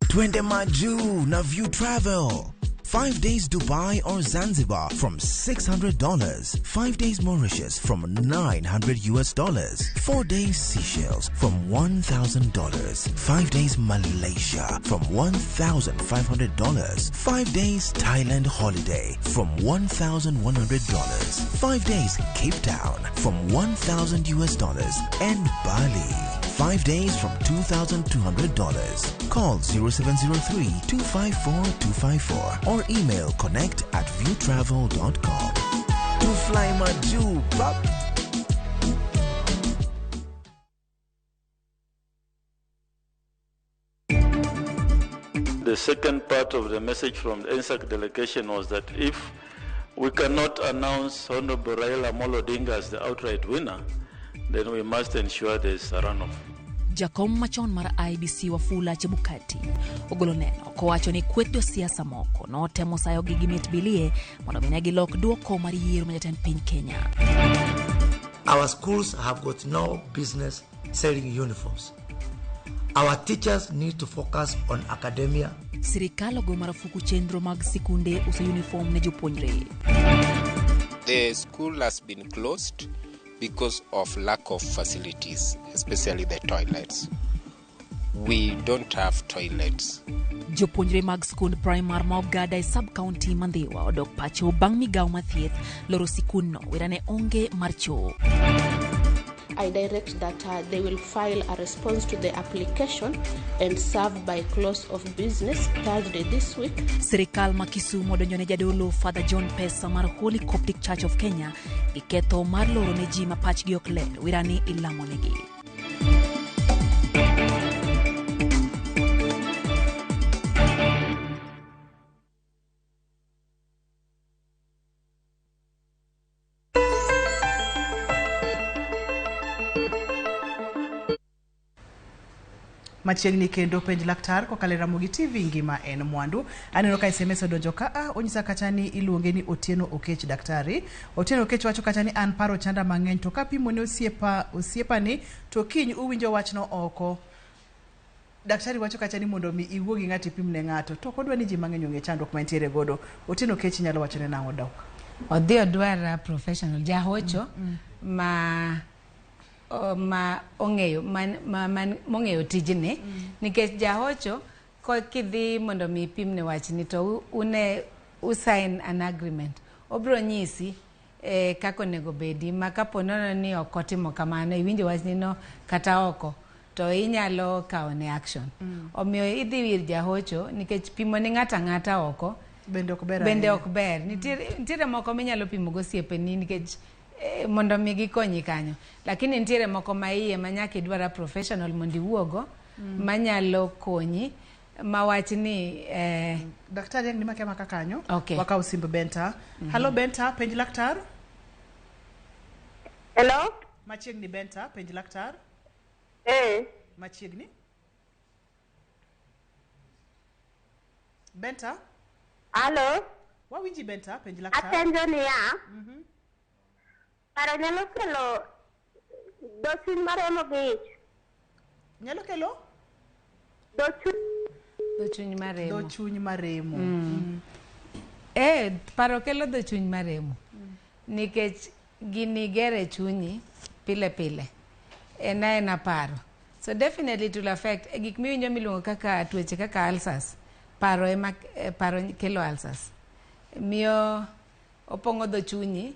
Twende Maju na View Travel. 5 days Dubai or Zanzibar from $600. 5 days Mauritius from $900. 4 days Seychelles from $1,000. 5 days Malaysia from $1,500. 5 days Thailand holiday from $1,100. 5 days Cape Town from $1,000 and Bali. 5 days from $2,200. Call 0703 254 254 or email connect@viewtravel.com. To fly Maju, bop. The second part of the message from the NSAC delegation was that if we cannot announce Honorable Raila Amolo Odinga as the outright winner, then we must ensure there's a runoff. Jakom machon mar IEBC Wafula Chebukati ogolo neno kowacho ni kweth josiasa moko notemo sayogi gi mit bilie mondo mi ne gilok duoko mar yiero ma jatend piny Kenya. Our schools have got no business selling uniforms. Our teachers need to focus on academia. Sirikal ogo marufuku chenro mag sikunde uso uniform ne jopuonjre. The school has been closed because of lack of facilities, especially the toilets. We don't have toilets. Jopuonjre mag skund primar ma Ogada e sub-county ma Ndhiwa odok pacho bang' migawo mar thieth loro sikundno wera ne onge mar choo. I direct that they will file a response to the application and serve by close of business Thursday this week. Sirikal ma Kisumu odonjo ne jadolo Father John Pesa mar Holy Coptic Church of Kenya gi ketho mar loro ne ji ma pachgi ok ler wirani ilamonegi. Machiegni kendo penj laktar kokalo e Ramogi TV ngima en mwandu. Aneno ka SMS odonjo ka a onyisa kacha ni iluonge ni Otieno Okech daktari. Otieno Okech wacho kacha ni an paro chanda mang'eny to kapimo ne osiepa ni to kiny uwinjo wachno oko. Daktari wacho kacha ni mondo mi iwuo gi ng'ato ipim ne ng'ato to ok odwa ni ji mang'eny ong'e chandruok ma entiere godo. Otieno Okech nyalo wacho ne nang'o dok? Odhi odwar professional jahocho ma ong'eyo mong'eyo tijni nikech jahocho kidhi mondo mi ipimne wachni to une usign an agreement obiro nyisi kaka onego bedi ma kapo nono ni ok otimo kamano iwinjo wachni no kata oko to inyalo kawo ne action. Omiyo idhi ir jahocho nikech pimo ne ng'ato ang'ata oko bende ok ber. Bende ok ber. Nitiere moko minyalo pimo gosiepeni nikech mondo mi gikonyi kanyo, lakini nitiere moko ma iye ma nyaka idwar professional mondo iwuogo manyalo konyi mawach ni Daktari ang' nimake maka kanyo. Okay. Wakaw simb Benta. Hello Benta, penj laktar. Hello? Machiegni Benta, penj laktar. Machiegni. Benta? Hello? Wawinji Benta, penj laktar. Apenjo niya. Paro nyalo kelo dho chuny maremo gi ich. Nyalo kelo? Dho chuny maremo. Dho chuny maremo. Paro kelo dho chuny maremo. Nikech gini gere chunyi pile pile. En aena paro. So definitely it will affect gik miwinjo miluongo kaka tuoche kaka ulcers. Paro ema paro kelo ulcers. Miyo opong'o dho chunyi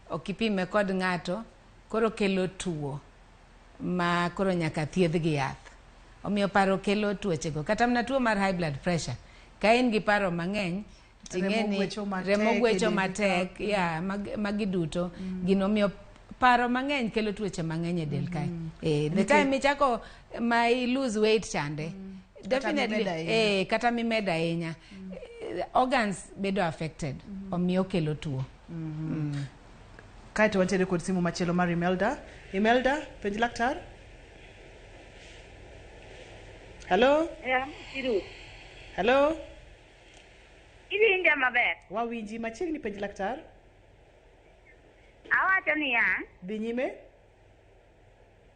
ok ipime kod ng'ato koro kelo tuo ma koro nyaka thiedh gi yath. Omiyo paro kelo tuochego. Kata mana tuo mar high blood pressure. Ka in gi paro mang'eny ting'eni remo gwecho matek, ya magi duto gino miyo paro mang'eny kelo tuoche mang'eny e del kae. The time michako ma i lose weight chande definitely kata mimedo ahinya organs bedo affected omiyo kelo tuo. Kaeto wantiere kod simu machielo mar Imelda. Imelda, penj laktar. Hello? Hello? Iwinja maber? Wawinji machiegni penj laktar. Awacho niya. Dhi nyime.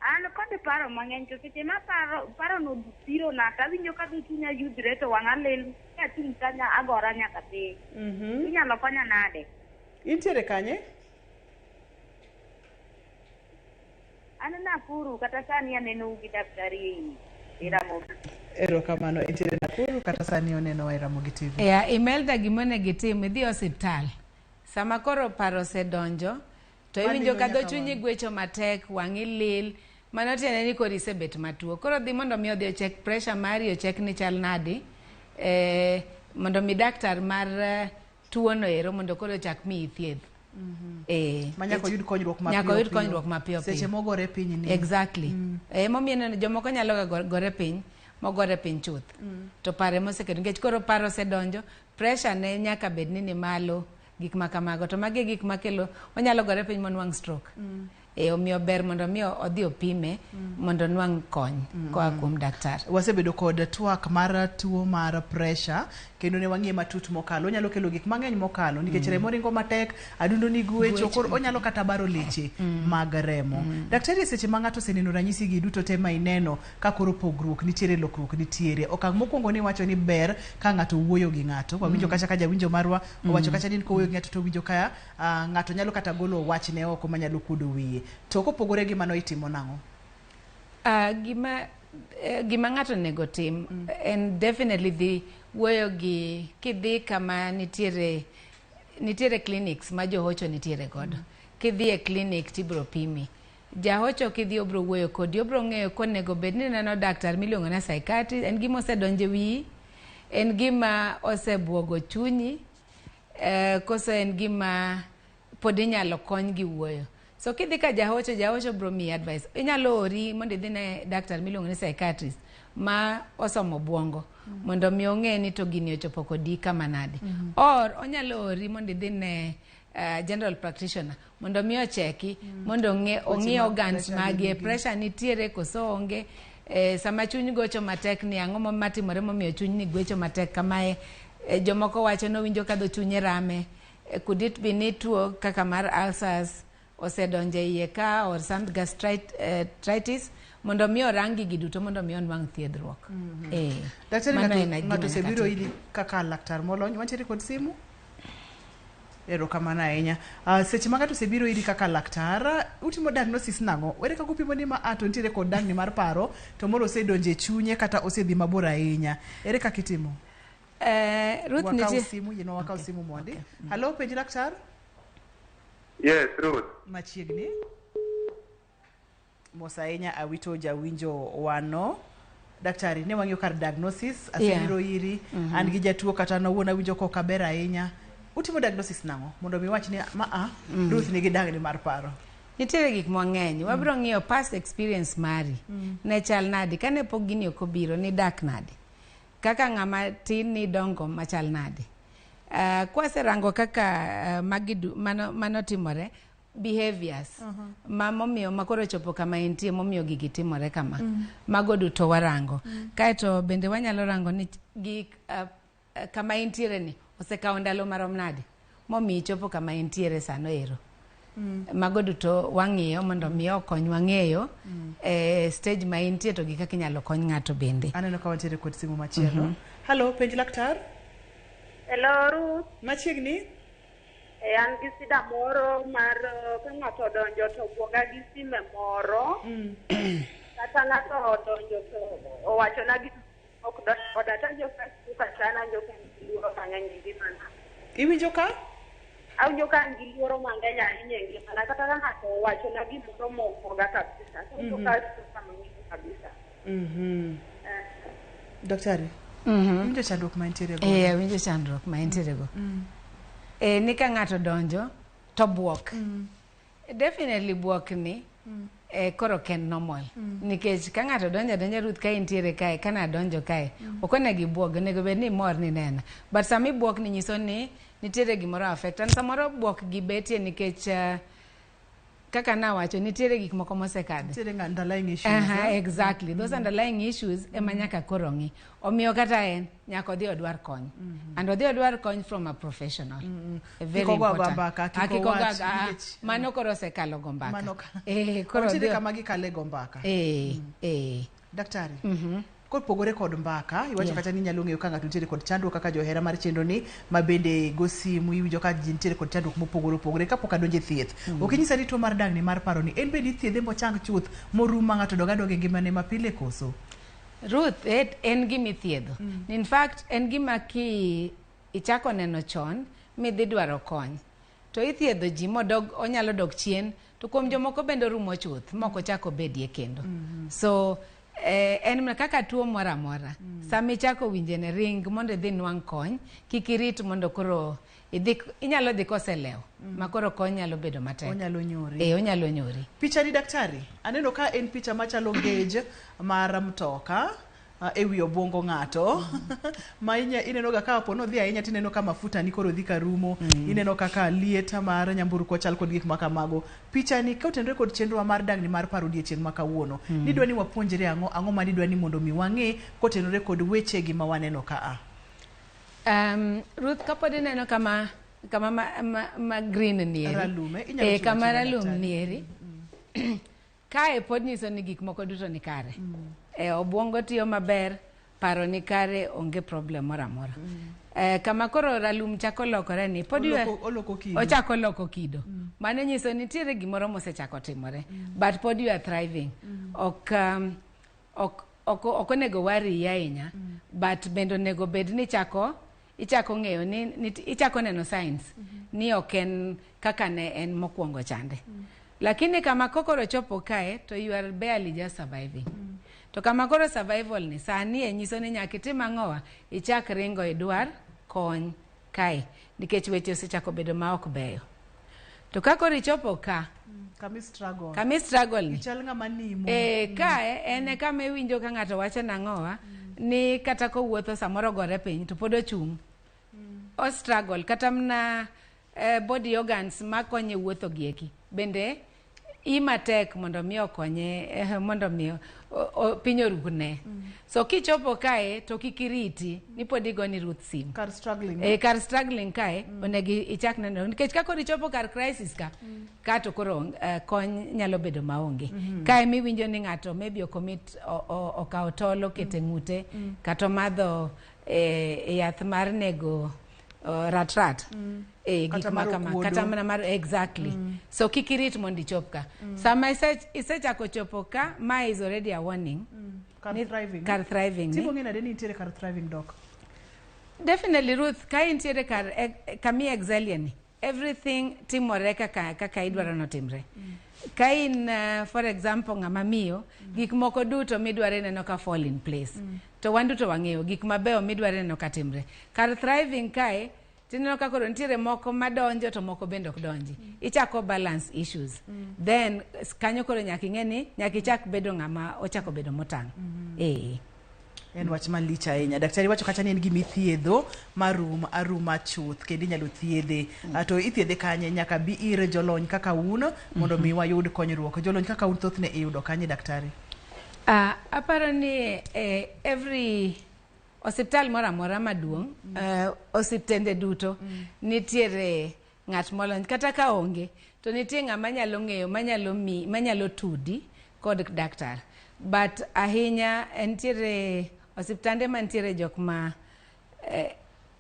An kod paro mang'eny to seche ma paro no biro na to awinjo ka dho chunya yudhre to wang'a lil achung' kanya agora nyaka piny. Inyalo konya nade? Intiere kanye? An Nakuru kata sani aneno gi daktari e Ramogi. Erokamano, intiere Nakuru kata sani oneno e Ramogi TV. Yeah, Imelda gima onego itim idhi osiptal. Sama koro paro osedonjo to iwinjo ka dho chunyi gwecho matek, wang'i lil, mano tiende ni koro isebet matuo. Koro dhi mondo mi odhi ochek pressure mari, ochek ni chal nadi, mondo mi daktar mar tuono ero mondo koro ochak miyi thieth. Ma nyaka oyud konyruok mapiyo. Nyaka oyud konyruok mapiyo piyo. Seche mogore piny ni. Exactly. Emomiyo jomoko nyalo ga gore piny Mogore piny chuth. To pare moseketo nikech koro paro osedonjo, pressure ne nyaka bed ni ni malo, gik ma kamago. To magi e gik makelo onyalo gore piny monwang' stroke. E, omiyo ber mondo mi odhi opime mondo onwang' kony koa kuom daktar. Wasebedo kod twak mar tuo mar pressure kendo ne wang'iye matut mokalo. Onyalo kelo gik mang'eny mokalo nikech remo ringo matek, adundo ni gwecho, Gwecho. koro onyalo kata baro leche mag remo. Daktari, e seche ma ng'ato oseneno ranyisi gi duto te ma ineno ka koro pogruok nitiere, lokruok nitiere. Okang' mokwongo ni wacho ni ber ka ng'ato wuoyo gi ng'ato. Wawinjo kacha ka jawinjo marwa owacho kacha ni kowuoyo gi ng'ato to owinjo ka ng'ato nyalo kata golo wachne oko manyalo kuodo wiye. To kopogore gi mano itimo nang'o? Gima ng'ato onego tim en definitely dhi wuoyo gi kidhi kama nitiere clinics ma johocho nitiere godo. Kidhi e clinic tibro pimi. Jahocho kidhi obro wuoyo kodi, obro ng'eyo konego bed ni neno daktar miluongo ni psychiatrist, en gima osedonjo e wiyi, en gima osebuogo chunyi, koso en gima pod inyalo kony gi wuoyo. So kidhi ka jahocho, jahocho bro miyi advice. Inyalo ori mondo idhi ne daktar miluongo ni psychiatrist ma osomo buongo mondo mi ong'e ni to gini ochopo kodi kama nade. Or onyalo ori mondo idhi ne general practitioner mondo mi ocheki mondo ong'e ong'i mag organs pressure mage gi gigi. Pressure nitiere koso onge. Sama chuny gocho matek ni ang'o matimore momiyo chuny ni gwecho matek kamae. Jomoko wacho ni owinjo ka dho chunye rame. Could it be ni tuo kaka mar ulcers osedonjo e iye ka or some gastritis mondo mi orang gigi duto mondo mi onwang' thiedhruok. Daktari, Mano ng'ato en gima ng'ato nyaka osebiro tim. iri kaka laktar molony, wantiere kod simu? Erokamano ahinya. Seche ma ng'ato osebiro iri kaka laktar, utimo diagnosis nang'o? Ere kaka upimo ni ma a to nitiere kod dangni mar paro to moro osedonjo e chunye kata osedhi mabor ahinya. Ere kaka itimo? Ruth Wakaw nitie simu, yienwa wakaw simu mondi. Hello, penj laktar? Yes, Ruth. Machiegni. Mos ahinya awito jawinjo wano. Daktari, ne wang'iyo kar diagnosis, asebiro iri, an gi jatuo kata an owuon awinjo ka ok aber ahinya. Utimo diagnosis nang'o? Mondo mi wach ni ma a Ruth nigi dangni mar paro. Nitiere gik mang'eny. Wabiro ng'iyo past experience mari. Ne chal nade? Kane pok gini ok obiro, nidak nade? Kaka ng'ama tin nidongo machal nade? Kwaserango kaka magi mano timore, behaviors ma momiyo makoro chopo kama entie momiyo gigi timore kama. Mago duto warango. Kaeto bende wanyalo rango ni gik kama entiere ni osekawo ndalo marom nade momiyo ichopo kama entiere sano ero. Mago duto wang'iyo mondo mi okonywa ng'eyo stage ma intie to gi kaka inyalo kony ng'ato bende. Aneno ka wantiere kod simu machielo. Hello, penj laktar? Hello, Ruth. Machiegni? E, an gi sida moro mar ka ng'ato odonjo to buoga gi sime moro. Kata ng'ato odonjo to owachona gik ok donj koda to awinjo ka siko achana awinjo ka an gi luoro mang'eny e ngimana. Iwinjo ka? Awinjo ka an gi luoro mang'eny ahinya e ngimana kata ka ng'ato owachona gimoro mobuoga kabisa. To awinjo ka asuka mang'eny kabisa. Daktari, iwinjo chandruok ma entiere go? Eh, awinjo chandruok ma entiere go. Ni ka ng'ato donjo to buok. Definitely buok ni koro ok en normal. Nikech ka ng'ato donjo adonja Ruth ka intiere kae, kana adonjo kae, ok onego ibuog, onego bed ni imor ni nena. But sama ibuok ni nyiso ni nitiere gimoro affect. And samoro buok gi betie nikech kaka nawacho nitiere gik moko mosekadhe. Nitiere underlying issues. Aha, eh? exactly. Those underlying issues ema nyaka koro ng'i. Omiyo kata en nyaka odhi odwar kony. And odhi odwar kony from a professional. A very Kik ogo important. mbaka, kik Ah, kik ogo owach, ah, mano koro osekalo go mbaka. Mano Koro Nitiere odhi kama gikale go mbaka. Daktari, kopogore kod mbaka, iwacho kata ni inyalo ng'eyo ka ng'ato nitiere kod chandruok kaka johera mar chenro ni ma bende go simu iwinjo ka ji nitiere kod chandruok mopogore opogore kapok adonjo e thieth. Ok inyisa ni tuo mar dangni mar paro ni en bende ithiedhe mochang chuth morum ma ng'ato dog adoga e ngimane mapile koso? Ruth, en gima ithiedho. In fact, en gima ki ichako neno chon midhi dwaro kony. To ithiedho ji modog, onyalo dok chien, to kuom jomoko bende orumo chuth, mok ochak obedie kendo. So, en mana kaka tuo moro amora. Sama ichako winje ne ring mondo idhi nwang' kony, kik irit mondo koro idhi, inyalo dhi koselewo, ma koro kony nyalo bedo matek. Onyalo nyori. Onyalo nyori. Picha ni daktari, aneno ka en picha machalo gauge mar mtoka. e wi obwongo ng'ato ma ineno ga ka po nodhi ahinya tineno ka mafuta ni koro dhi ka rumo. Ineno kaka liet mar nyamburko chal kod gik ma kamago. Picha ni kotenore kod chenro mar dangni mar paro odiechieng' ma kawuono, nidwa ni wapuonjre ang'o? Ang'o ma nidwa ni mondo mi wang'e kotenore kod wechegi ma waneno ka a? Ruth, kapod ineno kama ma green nieri. Ralum, eh? Inyalo chiwo kama achiel, ralum daktari. Nieri. Kae pod nyiso ni gik moko duto ni kare. Obwongo tiyo maber, paro ni kare, onge problem moro amora. Kama koro ralum chako lokore ni pod Oloko kido. Ochako loko kido. Mano nyiso nitiere gimoro mosechako timore. But pod you are thriving. Ok onego worry ahinya. But bende onego bed ni ichako ng'eyo ni ichako neno signs ni ok en kaka ne en mokwongo chande. Lakini kama kokoro chopo kae to you are barely just surviving. To kama koro survival ni sani e nyiso ni nyaka itim ang'owa, ichak ringo idwar kony kae nikech weche osechako bedo ma ok beyo. To ka koro ichopo ka, Kama struggle. Kama struggle ni. Ichal ng'ama nimo. Kae en e kama iwinjo ka ng'ato wacho nang'owa ni kata kowuotho samoro ogore piny to pod ochung'. O struggle kata mana body organs makonye wuotho gieki bende i matek mondo mi okonye mondo mi piny orugne. So kichopo kae to kik iriti ni pod igoni Ruth sim. Kar struggling. Kar struggling kae onego ichak neno nikech ka koro ichopo kar crisis ka to koro kony nyalo bedo maonge. Kae miwinjo ni ng'ato maybe ocommit okawo tol okete ng'ute kata omadho yath mar nego rat. Kata Gik ma mar kama okuodo. Kata mana mar exactly. So kik irit mondo ichop ka. Sama isechako chopo ka, ma is already a warning. Kar thriving. Kar thriving ni. Tibo ng'e nade ni nitiere kar thriving, doc? Definitely, Ruth, ka intiere kar kami excelie ni, everything timore kaka idwaro notimre. Ka in, for example, ng'ama miyo, gik moko duto midwaro ineno ka fall in place. To wan duto wang'eyo gik mabeyo midwaro ineno ka timre. Kar thriving kae, tineno ka koro nitiere moko madonjo to moko bende ok donji. Ichako balance issues. Then kanyo koro nyaka ing'e ni nyaka ichak bedo ng'ama ochako bedo motang'. En wach malich ahinya. Daktari wacho kacha ni en gima ithiedho marum aruma chuth kendo inyalo thiedhe. To ithiedhe kanye? Nyaka bi ir jolony kaka un mondo mi wayud konyruok. Jolony kaka un thothne iyudo kanye, daktari? Aparo ni every osiptal moro amora maduong', osiptende duto nitiere ng'at molony. Kata ka onge to nitie ng'ama nyalo ng'eyo, manyalo tudi kod daktar. But ahinya nitiere osiptande mantiere jok ma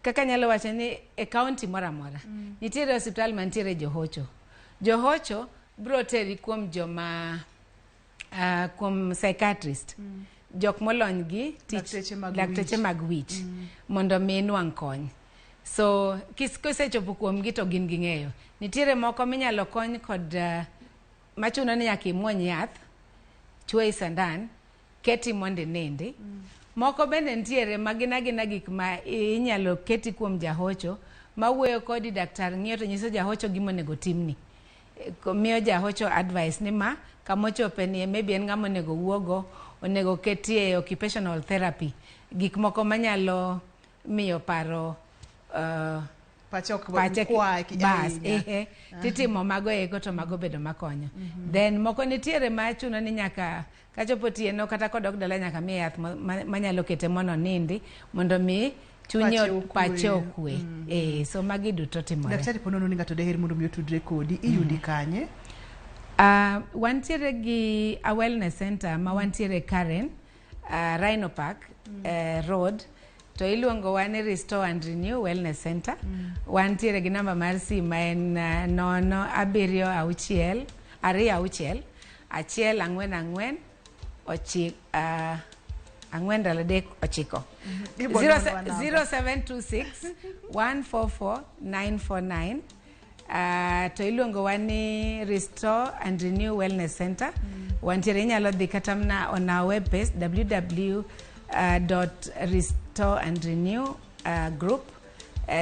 kaka nyalo wacho ni e county moro amora nitiere osiptal mantiere johocho. Johocho bro teri kuom joma kuom psychiatrist. Jok molony gi tich Lakteche mag lakteche wich. Mag wich mondo mi inwang' kony. So kisechopo kuomgi to gin ging'eyo. Nitiere moko minyalo kony kod machuno ni nyaka imuony yath, chuoyi sandan, keti mondo inindi. Moko bende nitiere ma gin agina gik ma inyalo keti kuom jahocho mawuoyo kodi, daktar ng'iyo to nyiso jahocho gima onego timni. Miyo jahocho advice ni ma kamochope ni maybe en ng'ama onego wuogo, onego ketie occupational therapy, gik moko manyalo miyo paro pache ok pache kwaki bas ahinya. Ehe, titimo mago eko to mago bedo makonyo. Then moko nitiere ma chuno ni nyaka kachopo otieno kata kodok dala nyaka miye yath manyalo kete mondo onindi mondo mi chunye Pache okwe. Pache okwe. So magi duto timore. Daktari, ponono ni ng'ato deher mondo mi otudre kodi, iyudi kanye? Wantiere gi a wellness center ma wantiere Karen, Rhino Park Road, to iluongo wa ni Restore and Renew Wellness Center. Wantiere gi namba mar simu ma en 076 26 144 9 4 3 9. Ibo nono wa namba. 0726 144 949. To iluongo wa ni Restore and Renew Wellness Center. Wantiere, inyalo dhi kata mana on our web page www dot restore and renew group.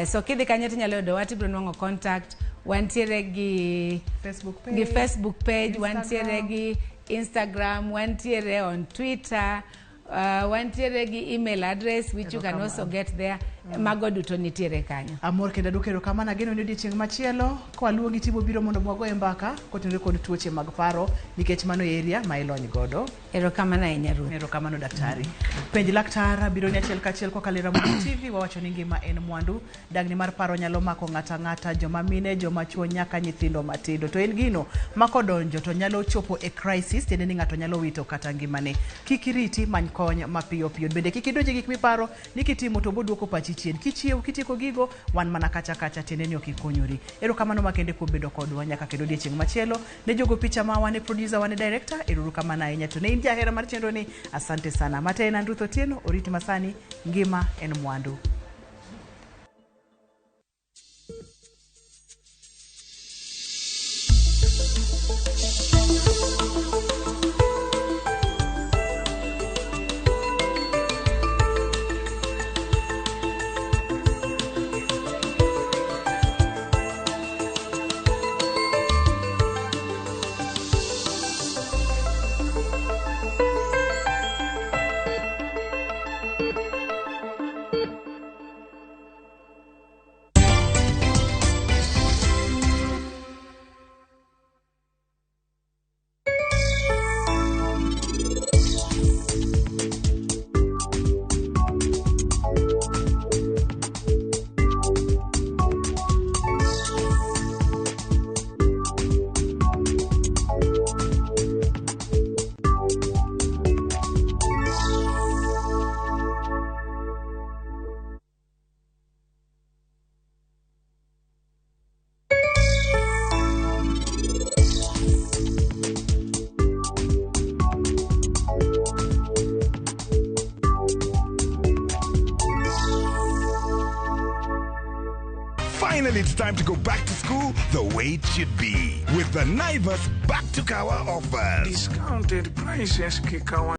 So kidhi kanyo tinyalo yudo wa, tibiro nwang'o contact. Wantiere gi Facebook page, gi Facebook page, wantiere Instagram. gi Instagram, wantiere on Twitter. Wantiere gi email address which you can also get there. Mago duto nitiere kanyo. Amor kendo aduoko erokamano. Ageno ni odiochieng' machielo kwaluongi tibiro biro mondo wagoye mbaka kotenore kod tuoche mag paro nikech mano e area ma ilony godo. Erokamano ahinya Ruth. Erokamano daktari. Penj laktar biro ni achiel kachiel kokalo e Ramogi TV. Wawacho ni ngima en mwandu. Dagni mar paro nyalo mako ng'ato ang'ata, joma mine, joma chuo nyaka nyithindo matindo. To en gino ma kodonjo to nyalo chopo e crisis, tiende ni ng'ato nyalo wito kata ngimane. Kik iriti, many kony mapiyo piyo. Bende kik idonj e gik miparo ni kitimo to boduoko pachi chien. Kichiew kitieko gigo, wan mana kacha kacha, tiende ni ok ikonyori. Erokamano makende kuom bedo kodwa nyaka kendo odiechieng' machielo. Ne jogo picha ma wan e producer, wan e director, erokamano ahinya. To ne in jahera mar chenro ni, asante sana. Mate en an Ruth Otieno, oriti masani, ngima en mwandu. Finally, it's time to go back to school the way it should be with the Naivas Back to Kawa offers. Discounted prices, Kikawa.